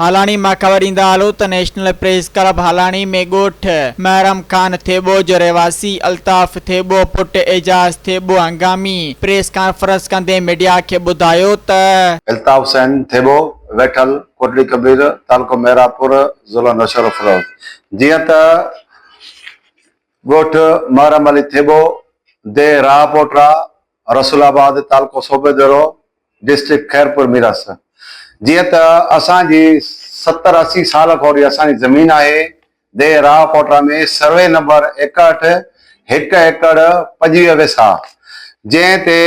هالاڻي مان خبر ڏيندا هلو ته نيشنل پريس ڪلب هالاڻي ۾ ڳوٺ محرم خان ٿيٻو جو رهواسي الطاف ٿيٻو پٽ اعجاز ٿيٻو هنگامي پريس ڪانفرنس ڪندي ميڊيا کي ٻڌايو ته. الطاف حسين ٿيٻو، ويٺل، ڪوٽڙي ڪبير، تعلقو محرابپور، ضلعو نوشهروفيروز. جيئن ته ڳوٺ محرم علي ٿيٻو، ديهه راهه پوٽرا، رسول آباد، تعلقو صوبيديرو، ڊسٽرڪٽ خيرپور ميرس. جيئن ته اسان جي ستر 80 سال کان وٺي اسان جي زمين آهي ديهه راهه پوٽرا ۾ سروي نمبر 61 هڪ ايڪڙ 25 ويساهه جنهن تي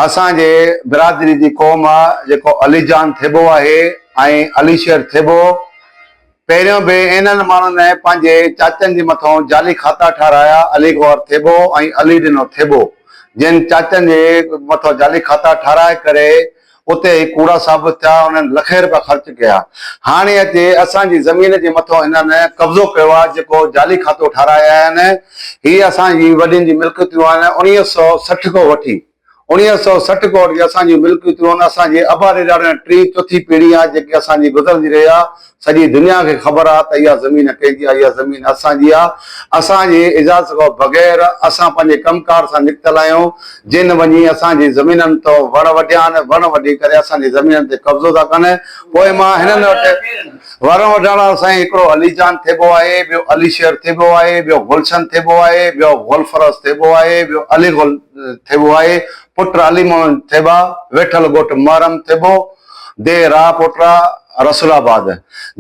اسان جي برادري جي قوم جيڪو علي جان ٿيٻو آهي ۽ علي شير ٿيٻو پهريون به انهن ماڻهن پنهنجي چاچن جي مٿئون جعلي کاتا ٺاهرايا، علي گوهر ٿيٻو ۽ علي ڏنو ٿيٻو، جن چاچن جي مٿئون جعلي کاتا ٺاهرائي ڪري اتي هي ڪوڙا ثابت ٿيا، انهن لکين رپيا خرچ ڪيا. هاڻي اچي اسان جي زمين جي مٿئون هنن قبضو ڪيو آهي، جيڪو جعلي کاتو ٺاهرايا آهن، هي اسان جي وڏين جي ملڪيتون آهن، 1960 کان وٺي. 1960 کان وٺي اسان جون ملڪيتون آهن، اسان جي ابا ڏيڏاڙن ٽين چوٿين پيڙهي آهي جيڪي اسان جي گذرندي رهي آهي، سڄي دنيا کي خبر آهي ته اها زمين ڪنهن جي آهي، اها زمين اسان جي آهي، اسان جي اجازت کان بغير اسان پنهنجي ڪم ڪار سان نڪتل آهيون، جن وڃي اسان جي زمينن تان وڻ وڍيا آهن، وڻ وڍي ڪري اسان جي زمينن تي قبضو ٿا ڪن، پوء مان هنن وٽ وڻ وڍڻ وارا سائين هڪڙو علي جان ٿيٻو آهي، ٻيو علي شير ٿيٻو آهي، ٻيو گلشن ٿيٻو آهي، ٻيو گل فروز ٿيٻو آهي، ٻيو علي گل ٿيٻو آهي، پٽ علي محمد ٿيٻا، ويٺل ڳوٺ محرم ٿيٻو، ديهه راهه پوٽرا، رسول آباد.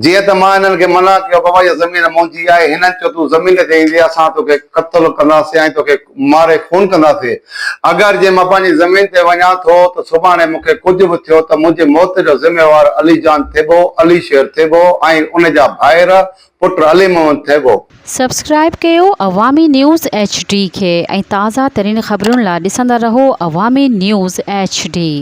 جيئن ته مان هنن کي منع ڪيو بابا اها زمين منهنجي آهي، هنن چيو تون زمين تي ايندين اسان توکي قتل ڪنداسين ۽ توکي ماري خون ڪنداسين. اگر جي مان پنهنجي زمين تي وڃان ٿو ته سڀاڻي مون کي ڪجهه به ٿيو ته منهنجي موت جو ذميوار علي جان ٿيٻو، علي شير ٿيٻو ۽ ان جا ڀائر پٽ علي محمد ٿيٻو. سبسڪرائيب ڪيو عوامي نيوز ايڇ ڊي کي ۽ تازه ترين خبرن لا ڏسندا رهو عوامي نيوز ايڇ ڊي.